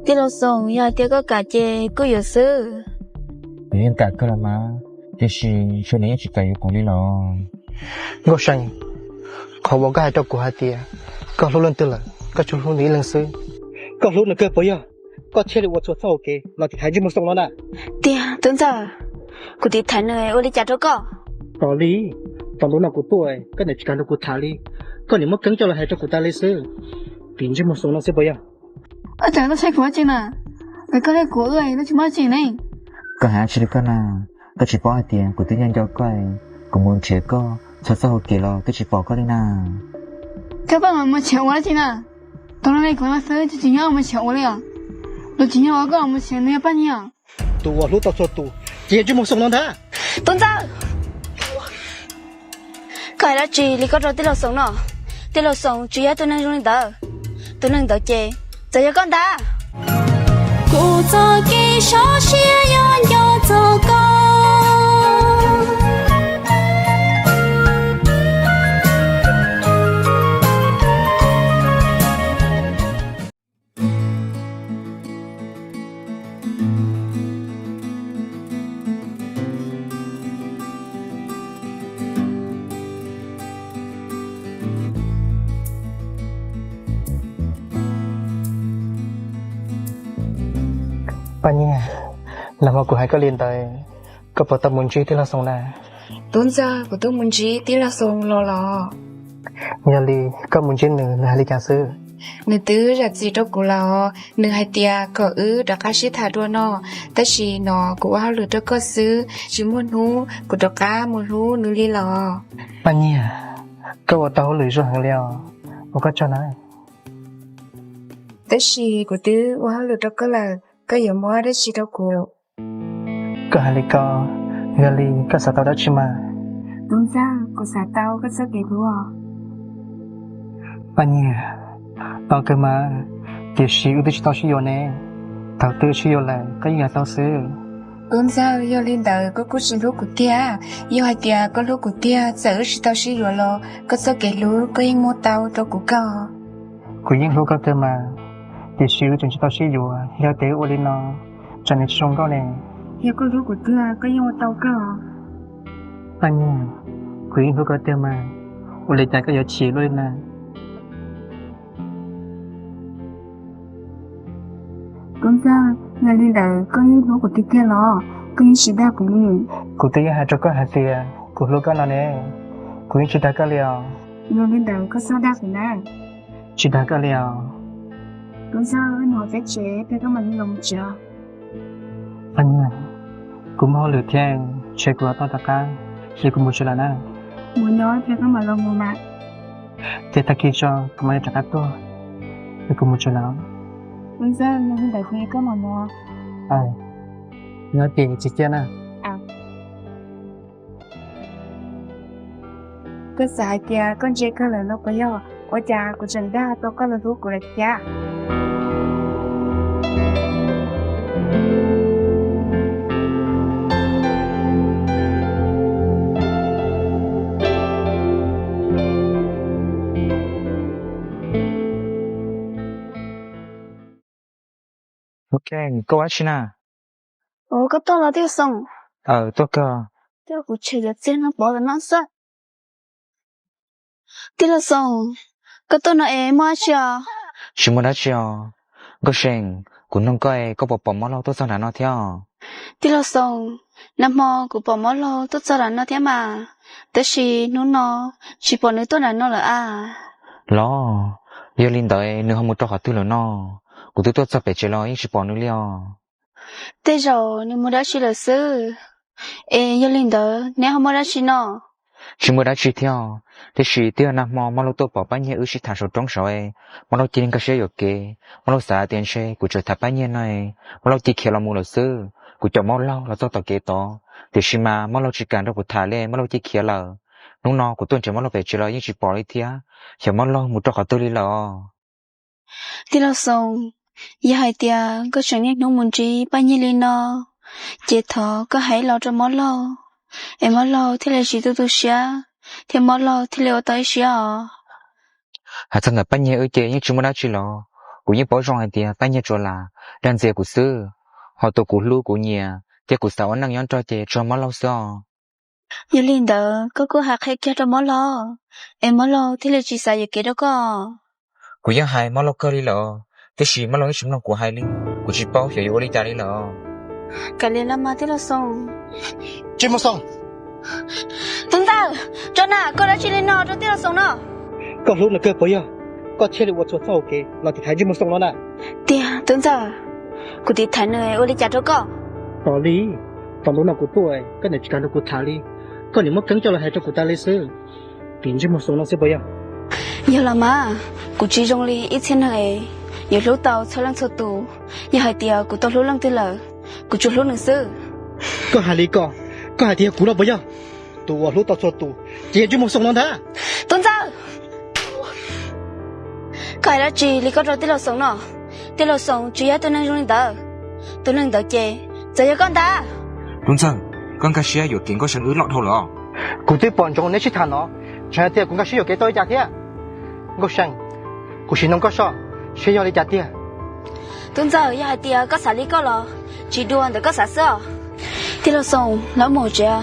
Tij laug Xoo, yog hais tias koj kam ces kuj yuav xwb. Kuv yeej kam kawg los mas, tiam sis ntshe nws yeej tsis kam yuav kuv li los. Nkauj See, qhov uas koj hais rau kuv hais tias koj hlub leej twg lawm, koj tsuas hlub nws ib leeg xwb, koj hlub nws kawg puas yog koj thiaj li ua txhua txoj hauv kev los tiv thaiv Ntsej Muag Xoo no na? Tiag, tub ntxawg, kuv tiv thaiv nws ua li cas rau koj? Tos li, tom ntawm no kuv tuaj, koj niam tsis kam nrog kuv tham li, koj niam muab keeb coj los hais rau kuv tas li xwb. Vim Ntsej Muag Xoo no xwb puas yog? Ua cas tau tshaj kuv dab tsi na? Lawv koj thiab kuv wb twb tsis muaj dab tsi ne. Koj hais dab tsi li koj na? Koj tsis paub hais tias kuv twb nco nco koj, kuv mus nrhiav koj txhua txoj hauv kev los twb tsis pom koj li na. Koj pheej mus nrhiav ua dab tsi na? Tus no li kuv no xwb tsis tsim nyog mus nrhiav ua li os. Tus tsim nyog uas koj mus nrhiav nws yog Paj Nyiag. Tus uas hlub tau txhua tus ces yog Ntsej Muag Xoo no ntag. Tub ntxawg, koj hais dab tsi li koj rau tij laug Xoo no? Tij laug Xoo tsis yog tus neeg zoo li ntawd. Tus neeg ntawd ces txawm yog koj ntag. Kuv txoj kev sov siab yuav nco txog koj. Paj Nyiag, nag hmo kuv hais koj li ntawd, koj puas tau mus ntsib tij laug Xoo na? Tub ntxawg, kuv twb mus ntsib tij laug Xoo los los. Yog li koj mus ntsib nws, nws hais li cas xwb? Nws twb zam txim rau kuv lawm, nws hais tias kom wb rov qab sib tham dua no, tab sis no kuv ua hauj lwm rau koj xwb, tsis muaj hnub kuv rov qab mus hlub nws li los. Paj Nyiag, koj ua tau hauj lwm zoo heev li os, ua koj tsaug na. Tab sis kuv twb ua hauj lwm rau koj lawm, koj yuav muab dab tsi rau kuv? Koj hais li ko, yog li koj xav tau dab tsi mas? Tub ntxawg, kuv xav tau koj txoj kev hlub. Paj Nyiag, tau kawg mas, tiam sis wb twb tsis tau sib yuav ne. Thaum twg sib yuav lawm koj yeej yuav tau xwb. Tub ntxawg, yog li ntawd koj kuj tsis hlub kuv tiag. Yog hais tias koj hlub kuv tiag, txawm wb tsis tau sib yuav los koj txoj kev hlub koj yeej muab tau rau kuv kawg. Kuv yeej hlub koj kawg mas, tiam sis wb tseem tsis tau sib yuav, yog tias wb ua li no, tsam nws tsis zoo nkauj ne. Yog koj hlub kuv tiag, koj yeej ua tau kawg. Paj Nyiag, kuv yeej hlub koj tiag mas, ua li cas koj yuav chim luaj li na? Tub ntxawg, yog li ntawd koj yeej hlub kuv tiag tiag los? Koj yeej tsis dag kuv li. Kuv twb yeej hais rau koj hais tias kuv hlub koj no ne, kuv yeej tsis dag koj li os. Yog li ntawd koj txhob dag kuv na. Tsis dag koj li os. Tub ntxawg, wb mus peb tsev, peb koj mam li los mus tsev. Paj Nyiag, kuv muaj hauj lwm thiab, ntshe kuv yuav tau rov qab, es kuv mus tsev lawm na. Mus nyob peb koj mam los mus mas. Ces tag kis tso kuv mam li rov qab tuaj, es kuv mus tsev lawm. Tub ntxawg, yog li ntawd ces koj mam mus. Nyob ces tsis ciaj na. Koj xav hais tias koj ntse kawg lawm los puas yog? Ua cas kuv tseem dag tau koj los hlub kuv lawm thiab? Koj ua dab tsi na? Ua, koj tuaj los tij laug Xoo? Tuaj kawg. Kuv tshem cov txiag no pov tom no xwb. Tij laug Xoo, koj tuaj no es muaj dab tsi os? Tsis muaj dab tsi os. Nkauj See, kuv nug koj, koj puas pom Mob Laug tuaj txog nram no thiab? Tij laug Xoo, nag hmo kuv pom Mob Laug tuaj txog nram no thiab mas, tab sis hnub no tsis pom nws tuaj nram no lawm a. Los, yog li ntawd nws ho mus rau qhov twg lawm no? Kuv twb tuaj txog pem tsev los yeej tsis pom nws li os. Tej zaum nws mus dab tsi lawm xwb. Es yog li ntawd neb ho muaj dab tsi no? Tsis muaj dab tsi thiab, tiam sis twb yog nag hmo Mob Laug tuaj pom Paj Nyiag wb sib tham saum roob saud, Mob Laug cia li nkag siab yuam kev. Mob Laug xav tias ntshe kuv tseem tham Paj Nyiag no, Mob Laug cia khiav los mus lawm xwb. Kuv caum Mob Laug los txog tom kev tod, tiam sis mas Mob Laug tsis kam nrog kuv tham li, Mob Laug cia khiav lawm. Hnub no kuv tuaj nrhiav Mob Laug pem tsev los yeej tsis pom li thiab, xyov Mob Laug mus rau qhov twg li lawm os. Tij laug Xoo, yog hais tias koj tseem niaj hnub mus ntsib Paj Nyiag li no, ces thov koj hais los rau Mob Laug, es Mob Laug thiaj li tsis tu tu siab, thiab Mob Laug thiaj li ua tau ib siab os. Hais txog ntawm Paj Nyiag wb ces yeej tsis muaj dab tsi los, Kuv yeej paub zoo hais tias Paj Nyiag tsuas lam dag ntxias kuv xwb, ho tus kuv hlub kuv nyiam thiab kuv xav ua neej nyob nrog ces tsuas yog Mob Laug xwb os. Yog li ntawd koj kuj hais qhia kiag rau Mob Laug, es Mob Laug thiaj li tsis xav yuam kev rau koj. Kuv yeej hais Mob Laug kawg li lawm, tiam sis Mob Laug yeej tsis mloog kuv hais li, kuv tsis paub xyov yuav ua li cas li lawm. Kav liam los mas tij laug Xoo. Ntsej Muag Xoo. Tub Ntxawm, tso na, koj dab tsi li no rau tij laug Xoo no? Koj hlub nws kawg puas yog koj thiaj li ua txhua txoj hauv kev los tiv thaiv Ntsej Muag Xoo no na? Tiag, Tub Ntxawm, kuv tiv thaiv nws ua li cas rau koj? Tos li, tos ntu no kuv tuaj koj niam tsis kam nrog kuv tham li, koj niam muab Keeb coj los hais rau kuv tas li xwb. Vim Ntsej Muag Xoo no xwb puas yog? Yog los mas, kuv tsis zoo li ib txhia neeg es yuav hlub tau txhua leej txhua tus. Yog hais tias kuv tau hlub leej twg lawm, kuv tsuas hlub nws xwb. Koj hais li ko, koj hais tias yog kuv no puas yog? Tus uas hlub tau txhua tus ces yog Ntsej Muag Xoo no ntag. Tub Ntxawm, koj hais dab tsi li koj rau tij laug Xoo no? Tij laug Xoo tsis yog tus neeg zoo li ntawd. Tus neeg ntawd ces txawm yog koj ntag. Tub Ntxawm, koj nkag siab yuam kev Nkauj See wb loj dhau lawm. Kuv twb pom ntsoov neb sib tham no, tseem hais tias kuv nkag siab yuam kev tau li cas thiab? Nkauj See, kuv sim noog koj soj seb yog li cas tiag. Tub Ntxawm, yog hais tias koj xav li koj los tsis dua ntawm koj xav xwb os. Tij laug Xoo, los mus tsev os.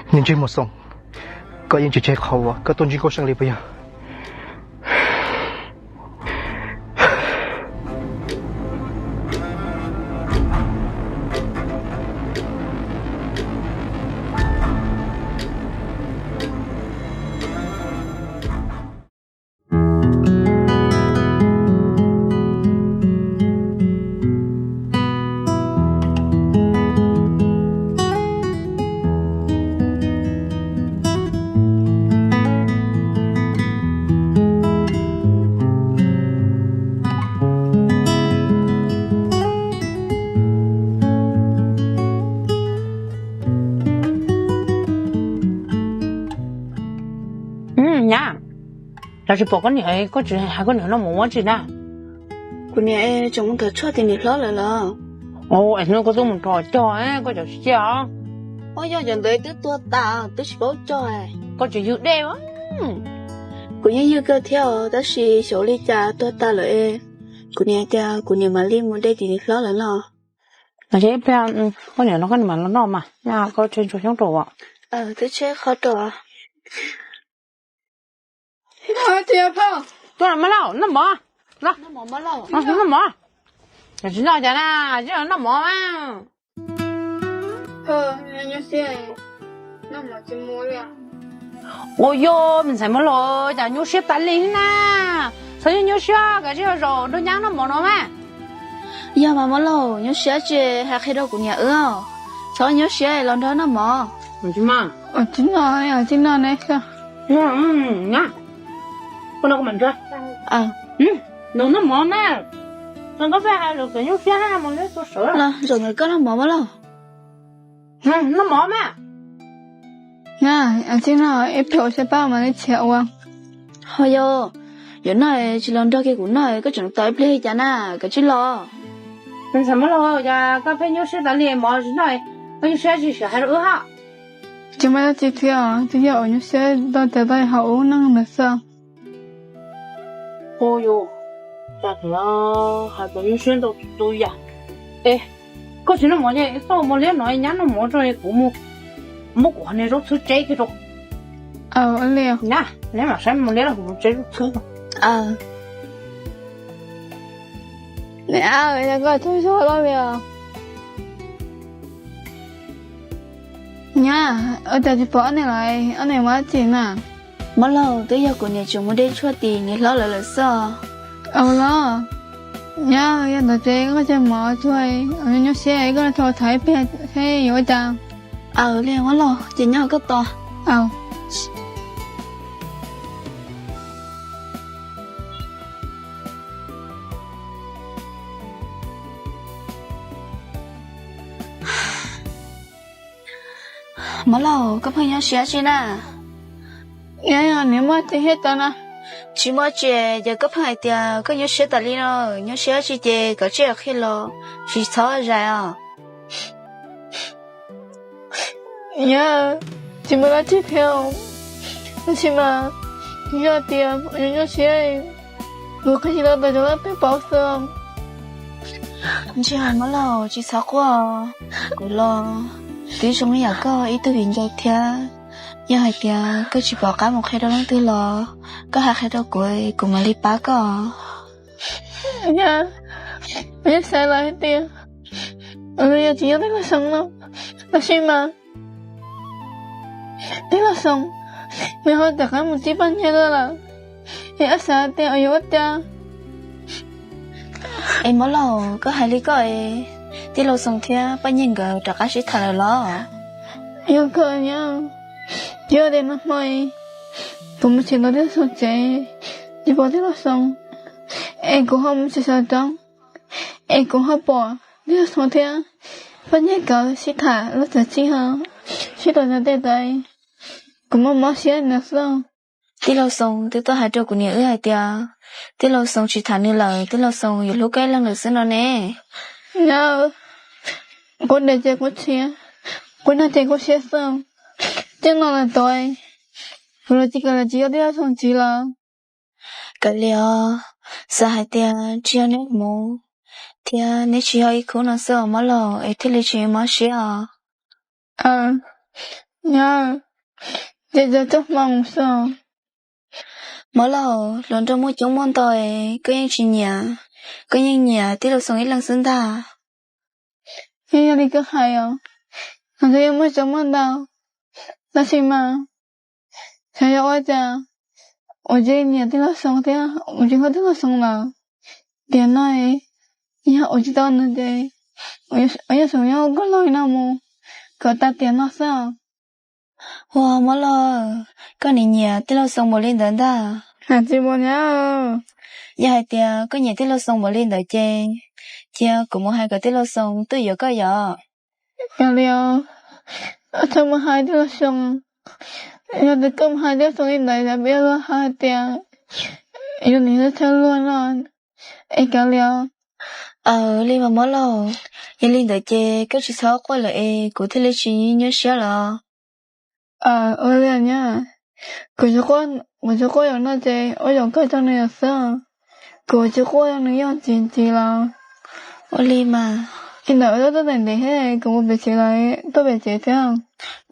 Niag Ntsej Muag Xoo, koj yeej tsis tseg qhov uas koj tuaj ntsib Nkauj See li puas yog? Nyab, cas tsis pom koj niam, koj tsis hais koj niam noj mov ua tsi na? Kuv niam tseem mus tom tshuaj tim niam hlob lawm los. Es hnub koj tuaj mus rau cog koj cov tsis ciaj os. Ua yog cov ntawd twb tuag tas twb tsis paub cog. Koj tseem ywg dej. Kuv yeej ywg kawg thiab os, tab sis xyov li cas tuag tas lawm es kuv niam tias kuv niam mam li mus de tim niam hlob lawm no. Koj niam no koj mam los noj mas, koj tsheb ntsuag xyoob rau. Twb tsheb qhov rau. Tuaj los Mab Lauj, noj mov. Noj mov. Tsis noj cas na, noj mov mas. Ua yog me ntxhais Mab Lauj, cas nyuaj siab tas li na. Txhob nyuaj siab, kav tsij zaum nrog nyab noj mov no mas. Yog mas Mab Lauj, nyuaj siab tsis hais qhia rau kuv niam wb, txhob nyuaj siab los nrog noj mov. Tsis noj, tsis noj ne. Noj mov mas. Los zaum ntawm koj noj mov Mab Lauj. Noj mov mas. Tsis noj, ib pliag ua siab pab mas li txhia ua. Ho yog, yuav noj tsis los nrog kiag kuv noj, koj tseem tos ib pliag li cas na, kav tsij los. Me ntxhais Mab Lauj, cas koj pheej nyuaj siab tas li, mov tsis noj, koj nyuaj siab tsis sim hais rau wb hab. Tsis muaj dab tsi thiab, twb yog uas nyuaj siab tau tias tau hauv ub neej ntawd xwb. Ua yus, cas hais tias nyuaj siab ntau tus yam. Es koj tsis noj mov ces koj ua mos liab no, nyab noj mov tso, kuv mus muab kuv qhov niag zaub txhwb tseb kiag rau. Nyab, neb mam saib mos liab los kuv mus tseb zaub txhwb. Koj tub zog loj li os. Nyab, ua cas tsis pom ob niag lawm, ob niag mus dab tsi na? Mab Lauj, twb yog kuv niam tseem mus de tshuaj tim niam hlob lawv lawm xwb. Aws los, nyab, yog ntawd ces koj cia li mus tsuag, nyuaj siab koj los thov tham ib pliag seb yuav ua cas. Aws li Mab Lauj, ces nyob koj tos. Aws. Mab Lauj, koj pheej nyuaj siab tsi na? Nyab, yog nws muaj txiag hiab tau na, Tsis muaj tsi, ces koj pheej hais tias koj nyuaj siab tas li no, nyuaj siab tsi ces kom tsij qhia los, tsis txhob zais os. Nyab, tsis muaj dab tsi thiab, tab sis mas yog tias nyuaj siab, kuv qhia tsis tau tus cov laj twb pauv xwb. Ntsia Mob Laug, tsis txhob quaj, kuv los twb zoo li yam koj ib tug viv ncaus thiab. Yog hais tias koj tsis pom qab mus qhia rau leej twg los koj hais qhia rau kuv, kuv mam li pab koj. Nyab, kuv yeej xav lawm hais tias nws yog tsis yog tij laug Xoo no, tab sis mas tij laug Xoo nws ho rov qab mus txib Paj Nyiag lawm, es wb xav tias yuav ua cas? Es Mob Laug, koj hais li koj es tij laug Xoo thiab Paj Nyiag nkawd rov qab sib tham lawm los? Yog kawg nyab, yog tias nag hmo kuv mus txog tom tij laug Xoo tsev, tsis pom tij laug Xoo, es kuv ho mus txog saum roob, es kuv ho pom tij laug Xoo thiab Paj Nyiag nkawd sib tham lub txaj ci ho sib tau nyob tej ntawd, kuv mob mob siab ntawd xwb. Tij laug Xoo twb tuaj hais rau kuv niam wb hais tias tij laug Xoo tsis tham nws lawm, tij laug Xoo yuav hlub koj ib leeg lawm xwb no ne. Nyab, kuv niam ces kuv txiv, kuv nug ces kuv siab xwb, tej no lawm tod, kuv los tsis kam los tsis yog tij laug Xoo txiv lawm. Kav liam os, xav hais tias tsis yog neb hmoov thiab neb tsis yog ib khub no xwb os Mob Laug, es thiaj li tsis mob siab os. Nyab, ces cov coj hmoo xwb. Mob Laug, hluas nraug muaj coob muaj ntau es koj yeej tsis nyiam, koj yeej nyiam tij laug Xoo ib leeg xwb ntag. Yeej yog li koj hais os, hluas nraug yeej muaj coob muaj ntau, tab sis mas xyov yog ua cas kuv cia li nyiam tij laug Xoo thiab kuv tsis hlub tij laug Xoo lawm. Tiam no yog ua tsis tau nws ces kuv yuav tsum nyob ua koj laug li no mus kom tas tiam no xwb os. Ua Mob Laug, koj nim nyiam tij laug Xoo npaum li ntawd ntag. Hais tsis npaum nyab. Yog hais tias koj nyiam tij laug Xoo npaum li ntawd ces cia kuv mus hais kom tij laug Xoo tuaj yuav koj yom. Kav liam, txhob mus hais tij laug Xoo. Yog tias koj mus hais tij laug Xoo li ntawd, yog peb yuav luag hais tias yus nim yog thawj luag no, es kav liam. Aws, li mas Mob Laug, yog li ntawd ces koj tsis txhob quaj lawm es kuv thiaj li tsis nyuaj siab lawm. Ua li nyab, kuv tsis quaj, kuv tsis quaj yam no ces ua yam koj tso nws yam xwb, kuv tsis quaj nws yog tsis tsis los. Ua li mas, li ntawd wb tuaj ntev ntev thiab, kuv mus pem tsev lawm, tuaj pem tsev thiab.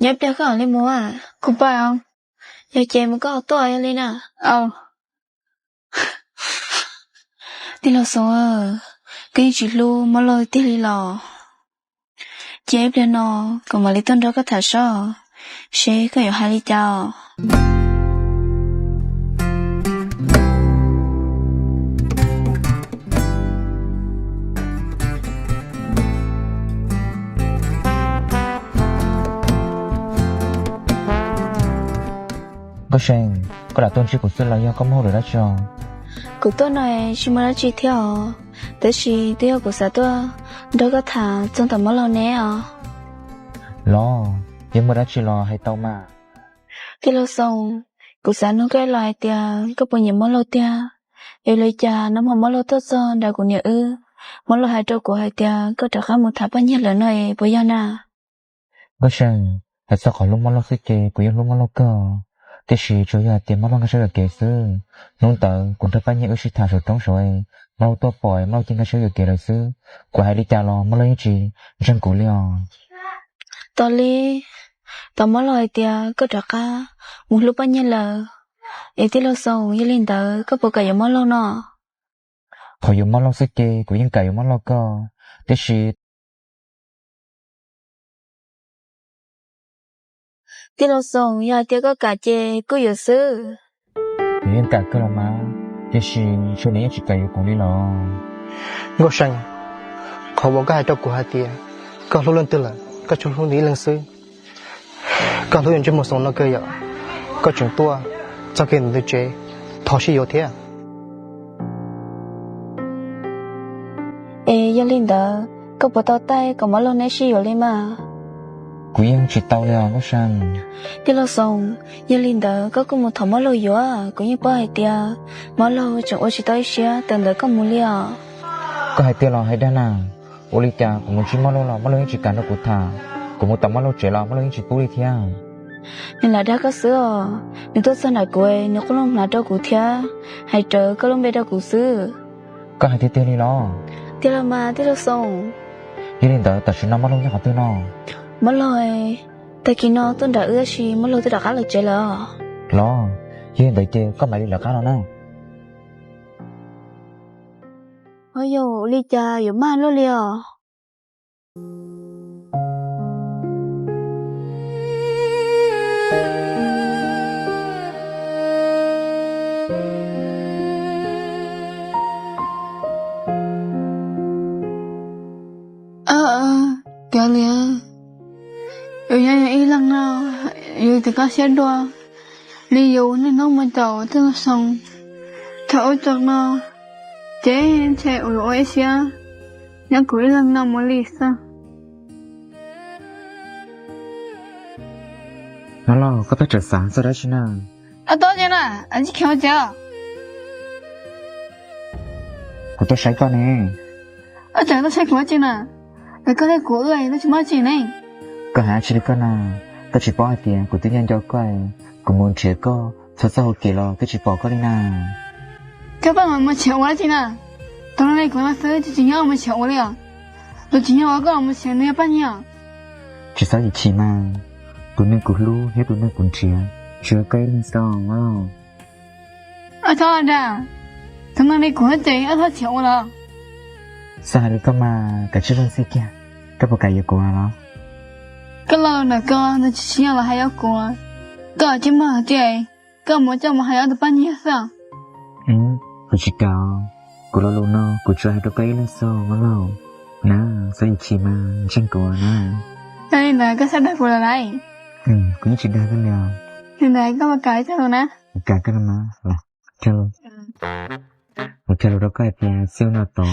Nyob pliag koj mam li mus. Kuv pais os. Yog ces mus koj tuaj yog li na. Tij laug Xoo, koj yeej tsis hlub Mob Laug tiag li los? Cia ib pliag no kuv mam li tuaj nrog koj tham sob, seb koj yuav hais li cas os. Nkauj See, koj lam tuaj ntsib kuv xwb los yog koj muaj hauj lwm dab tsi os? Kuv tuaj no tsis muaj dab tsi thiab os, tab sis twb yog kuv xav tuaj nrog koj tham txog ntawm Mob Laug ne os. Los, yog muaj dab tsi los hais tau mas. Tij laug Xoo, kuv xav nug koj ib los hais tias koj puas nyiam Mob Laug tiag? Yog li cas nag hmo Mob Laug tuaj txog nram kuv niam wb, Mob Laug hais rau kuv hais tias koj rov qab mus tham Paj Nyiag lawm no es puas yog na? Nkauj See, hais txog qhov hlub Mob Laug xwb ces kuv yeej hlub Mob Laug kawg, tiam sis tsuas yog hais tias Mob Laug nkag siab yuam kev xwb. Hnub ntawd kuv nrog Paj Nyiag wb sib tham saum roob saud, Mob Laug tuaj pom Mob Laug cia nkag siab yuam kev lawm xwb. Kuv hais li cas los Mob Laug yeej tsis ntseeg kuv li os. Tos li, tos Mob Laug hais tias koj rov qab mus hlub Paj Nyiag lawm, es tij laug Xoo, yog li ntawd koj puas kam yuav Mob Laug no? Qhov yuav Mob Laug xwb ces kuv yeej kam yuav Mob Laug kawg, tiam sis tij laug Xoo, yog hais tias koj kam ces kuj yuav xwb. Kuv yeej kam kawg los mas, tiam sis ntshe nws yeej tsis kam yuav kuv li los. Nkauj See, qhov uas koj hais rau kuv hais tias koj hlub leej twg lawm koj tsuas hlub nws ib leeg xwb, koj hlub yuav ntsej muag Xoo no kawg yom, koj tseem tuaj txog kiag ntawm ntug tsev thov sib yuav thiab. Es yog li ntawd koj puas tau taij kom Mob Laug neb sib yuav li mas? Kuv yeej tsis tau li os Nkauj See. Tij laug Xoo, yog li ntawd koj kuj mus thov Mab Laug yuav, kuv yeej paub hais tias Mab Laug tseem ua tsis tau ib siab tawm ntawm koj mus li os. Koj hais tiag los hais dag na? Ua li cas kuv mus ntsib Mab Laug los Mab Laug yeej tsis kam nrog kuv tham, kuv mus tom Mab Laug tsev los Mab Laug yeej tsis pub li thiab. Nws lam dag koj xwb os, nws tuaj txog nram kuv nws quaj looj hnav rau kuv thiab hais rawv koj lub npe rau kuv xwb. Koj hais tiag tiag li los? Tiag los mas tij laug Xoo. Yog li ntawd tam sim no Mab Laug nyob qhov twg no? Mab Laug, tag kis no tuaj nram wb tab sis Mab Laug twb rov qab lawm tsev lawm. Los, yog li ntawd ces koj mam li lawv qab no na. Ho yog ua li cas yuav mag luaj li os? Kav liam, yus nyob yus ib leeg no, yus twb koj siab dua li yus niaj hnub mus caum tij laug Xoo. Thaum ua txog no ces ntshe yus ua ib siab nyob kuv ib leeg no mus li xwb. Mab Laug, koj pheej tseem xav txog dab tsi na? Ab, tau tsi na, tsis khiav ua tsev. Kuv tuaj saib koj ne. Ab, tseem tuaj saib kuv dab tsi na? Es koj thiab kuv wb twb tsis muaj dab tsi ne. Koj hais dab tsi li koj na? Koj tsis paub hais tias kuv twb nco nco koj, kuv mus nrhiav koj txhua txoj hauv kev los twb tsis pom koj li na. Koj pheej mus nrhiav ua dab tsi na? Tus no li kuv no xwb, tsis tsim nyog mus nrhiav ua li os. Tus tsim nyog uas koj mus nrhiav nws yog Paj Nyiag. Tsis txhob yim chim mas, tus neeg kuv hlub thiab tus neeg kuv nrhiav tsuas yog koj ib leeg xwb os Mab Laug. Ab, thaub da, tus neeg li kuv ces ab txhob nrhiav ua los. Xav hais li koj mas kav tsij luag ntxhi kiag, koj puas kam yuav kuv los? Koj lo lus ntawm koj nws tsis tsim nyog los hais yuav kuv. Koj tsis muaj hais tias koj mus coj mus hais ob tug Paj Nyiag xwb. Kuv tsis kam, kuv lo lus no kuv tsuas hais rau koj ib leeg xwb Mab Laug. Na, txhob yim chim mas ntseeg kuv na. Yog li ntawd koj txhob dag kuv lawm lauj. Kuv yeej tsis dag koj li os. Li ntawd koj puas kam ib txog lus na? Kuv kam koj no mas. Mus qhia lus rau koj hais tias txij no tod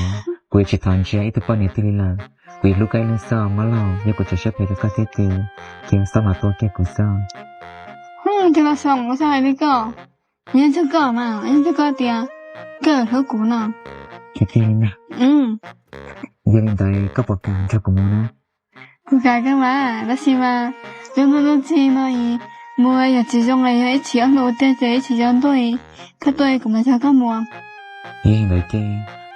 kuv yuav tsis thov ntsia ib tug poj niam twg li lawm. Kuv yuav hlub koj ib leeg xwb Mab Laug, yog kuv tseem siab phem rau koj thiab ces cia xob los tua kiag kuv xwb. Hu, tij laug Xoo, ua txhob hais li koj. Kuv yeej ntseg koj mas, yeej ntseg koj tias koj hlub kuv no. Tiag tiag li na. Yog li ntawd koj puas kam nrog kuv mus na? Kuv kam kawg mas, tab sis mas zoo ntuj ntxhi no mus yog tsis zoo es yog ib chim ob hluas ua tiag ces ib chim tsaus ntuj koj tuaj kuv mam nrog koj mus. Yog li ntawd ces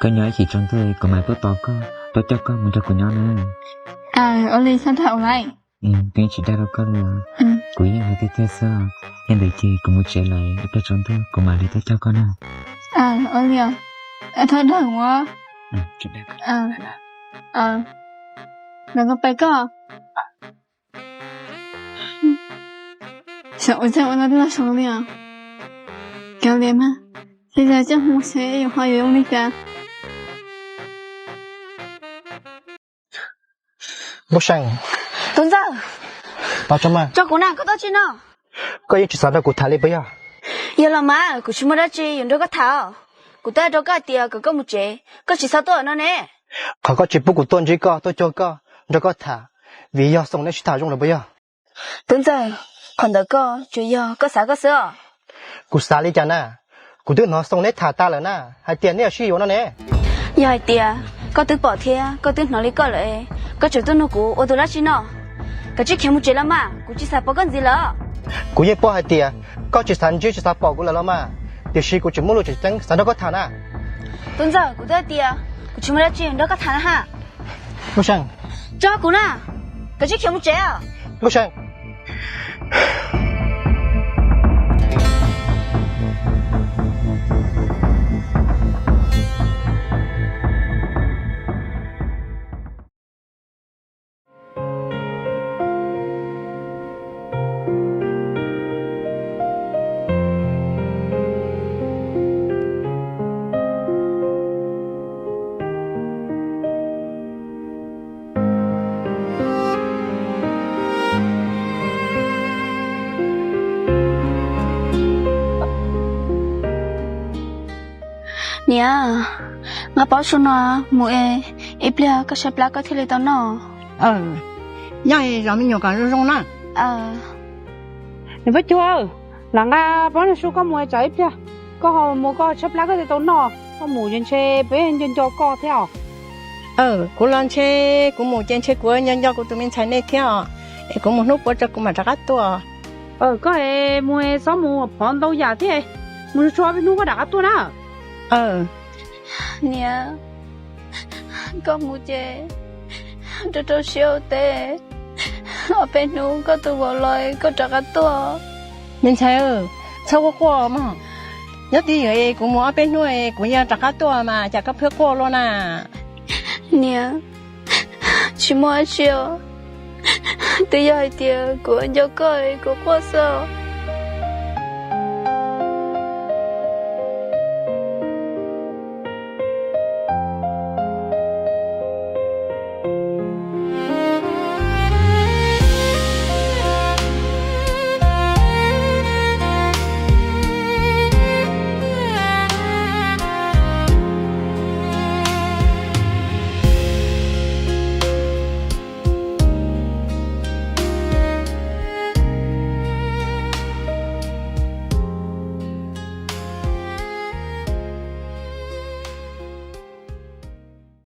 koj nyob ib chim tsaus ntuj kuv mam tuaj tos koj, tuaj coj koj mus nrog kuv nyob na. Ua li txhob dag ua laiv. Kuv yeej tsis dag rau koj li os. Kuv yeej hais tiag tiag xwb. Yog li ntawd ces kuv mus tsev lawm, ib pliag tsaus ntuj kuv mam li tuaj coj koj na. Ua li os. Txhob dag ua. Los koj pais koj. Xyov ua txaj ua no twb los xyov li os. Kav liam mas, ces yog coj mus seb yuav ho yuav zoo li cas. Nkauj See. Tub Ntxawg. Tso kuv na, koj tuaj tsi no? Koj yeej tsis xav nrog kuv tham li puas yog? Yog los mas kuv tsis muaj dab tsi yuav nrog koj tham. Kuv twb hais rau koj hais tias kom koj mus tsev, koj tsis txhob tuaj no ne. Qhov koj tsis pub kuv tuaj ntsib koj, tuaj cuag koj, nrog koj tham, vim yog Xoo neb sib tham zoo lawm puas yog? Tub Ntxawg, qhov ntawd koj tsuas yog koj xav koj xwb os. Kuv xav li cas na? Kuv twb hnov Xoo neb tham tas lawm na, hais tias neb yuav sib yuav no ne. Yog hais tias koj twb pom thiab koj twb hnov li koj lawm, koj tseem tuaj nug kuv ua tus dab tsi no? Kav tsij khiav mus tsev los mas, kuv tsis xav pom koj ntxiv lawm. Kuv yeej paub hais tias koj tsis xav ntsib tsis xav pom kuv lawm los mas, tiam sis kuv tseem muaj lus tseem ceeb xav nrog koj tham na. Tub Ntxawg, kuv twb hais tias kuv tsis muaj dab tsi nrog koj tham na ha. Nkauj See. Tso kuv na, kav tsij khiav mus tsev. Nkauj See. Niam, nqa pob su no mus es ib pliag koj saib plab koj thiaj li tau noj. Nyob zov me nyuam kom zoo zoo na. Niam Paj Cuag, lam nqa pob ntseg su koj mus tsam ib pliag koj ho mus koj tshaib plab koj thiaj tau noj. Koj mus ces ntshe peb nco nco koj thiab os. Kuv los ntshe kuv mus ces ntshe kuv nco nco kuv tus me ntxhais nej thiab os. Es kuv mus hnub puav tso kuv mam rov qab tuaj. Koj mus txhob mus phov ntau yam thiab, mus tso ob peb hnub koj rov qab tuaj na. Niam, koj mus ces rau rau siab ua teb, ob peb hnub koj tus vauv los koj rov qab tuaj. Me ntxhais, txhob quaj quaj mog. Nyob twj ywm es kuv mus ob peb hnub es kuv yuav rov qab tuaj mas cas koj pheej quaj luaj na. Niam, tsis muaj dab tsi os. Twb yog hais tias kuv nco koj es kuv quaj xwb.